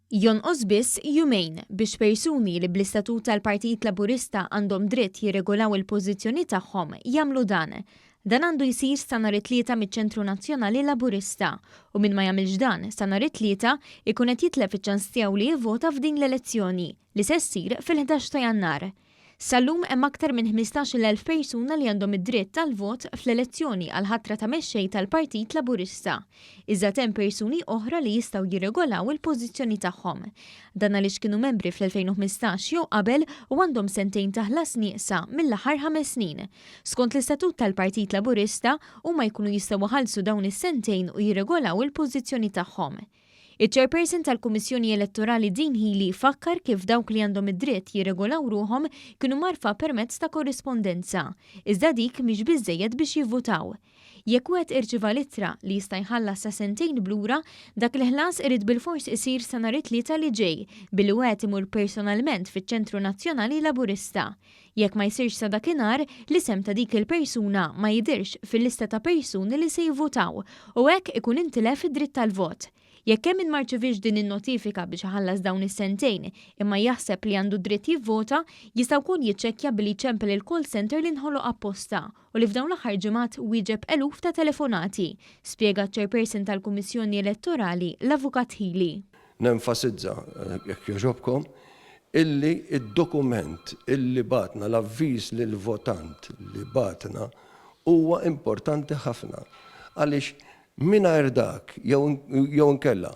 Jonqos biss jumejn biex persuni li bl-istatut tal-Partit Laburista għandhom dritt jirregolaw il-pożizzjoni tagħhom jagħmlu dan. Dan għandu jsir sa nhar it-Tlieta miċ-Ċentru Nazzjonali Laburista u min ma jagħmilx dan sa nhar it-Tlieta jkun qed jitlef iċ-ċans tiegħu li jivvota f'din l-elezzjoni li se ssir fil-11 ta' Jannar. Sal-lum hemm aktar minn 15,000 persuna li għandhom id-dritt għall-vot fl-elezzjoni għall-ħatra ta' mexxej tal-Partit Laburista. Iżda hemm persuni oħra li jistgħu jirregolaw il-pożizzjoni tagħhom. Dan għaliex kienu membri fl-2015 jew qabel u għandhom sentejn ta' ħlas nieqsa mill-aħħar ħames snin. Skont l-istatut tal-Partit Laburista, huma jkunu jistgħu iħallsu dawn is-sentejn u jirregolaw il-pożizzjoni tagħhom. Iċ-Chairperson tal-Kummissjoni Elettorali Dean Hili fakkar kif dawk li għandhom id-dritt jirregolaw ruħhom kienu mgħarrfa permezz ta' korrispondenza, iżda dik mhix biżżejjed biex jivvutaw. Jekk wieħed irċieva l-ittra, li jista' jħallas sa sentejn b'lura, dak il-ħlas irid bilfors isir sa nhar it-Tlieta li ġej, billi wieħed imur personalment fiċ-Ċentru Nazzjonali Laburista. Jekk ma jsirx sa dakinhar, l-isem ta' dik il-persuna ma jidhirx fil-lista ta' persuni li se jivvutaw u hekk ikun intilef id-dritt tal-vot. Jekk hemm min ma rċiviex din in-notifika biex iħallas dawn is-sentejn imma jaħseb li għandu dritt jivvota, jista' wkoll jiċċekkja billi jċempel il-call centre li nħoloq apposta u li f'dawn l-aħħar ġimgħat wieġeb eluf ta' telefonati, spjega ċ-Chairperson tal-Kummissjoni Elettorali, l-Avukat Hili. Nenfasizza, jekk jogħġobkom, illi d-dokument illi bagħatna, l-avviż lill-votant li bagħatna huwa importanti ħafna għaliex mingħajr dak jew inkella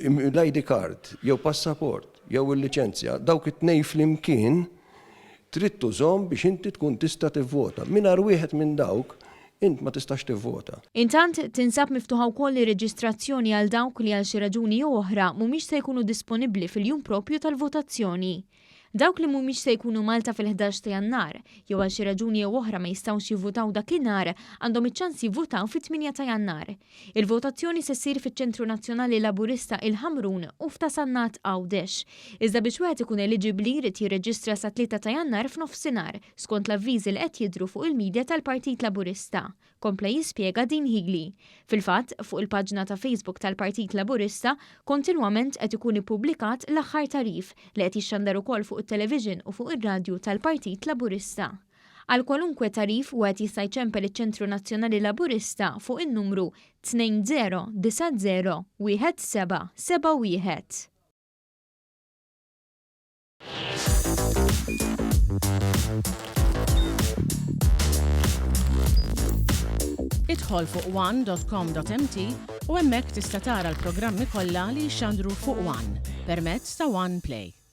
l-ID card jew passaport jew il-liċenzja, dawk it-tnejn flimkien trid tużhom biex inti tkun tista' tivvota. Mingħajr wieħed minn dawk int ma tistax tivvota. Intant, tinsab miftuħa wkoll ir-reġistrazzjoni għal dawk li għal xi raġuni jew oħra mhumiex se jkunu disponibbli fil-jum proprju tal-votazzjoni. Dawk li mhumiex se jkunu Malta fil-11 ta' Jannar, jew għal xi raġuni jew oħra ma jistgħux jivvutaw dakinhar, għandhom iċ-ċans jivvutaw fit-8 ta' Jannar. Il-votazzjoni se ssir fiċ-Ċentru Nazzjonali Laburista Il-Ħamrun u f'Ta' Sannat Għawdex. Iżda biex wieħed ikun eliġibbli jrid jirreġistra sat-Tlieta ta' Jannar f'nofsinhar, skont l-avviżi li qed jidhru fuq il-media tal-Partit Laburista, kompla jispjega Dean Hili. Fil-fatt, fuq il-paġna ta' Facebook tal-Partit Laburista kontinwament qed ikun ippubblikat l-aħħar tagħrif li qed jixxandar ukoll fuq it-television u fuq ir-radju tal-Partit Laburista. Għal kwalunkwe tagħrif wieħed jista' jċempel iċ-Ċentru Nazzjonali Laburista fuq in-numru 2090 1771. Idħol fuq one.com.mt u hemmhekk tista' tara l-programmi kollha li jixxandru fuq One permezz ta' One Play.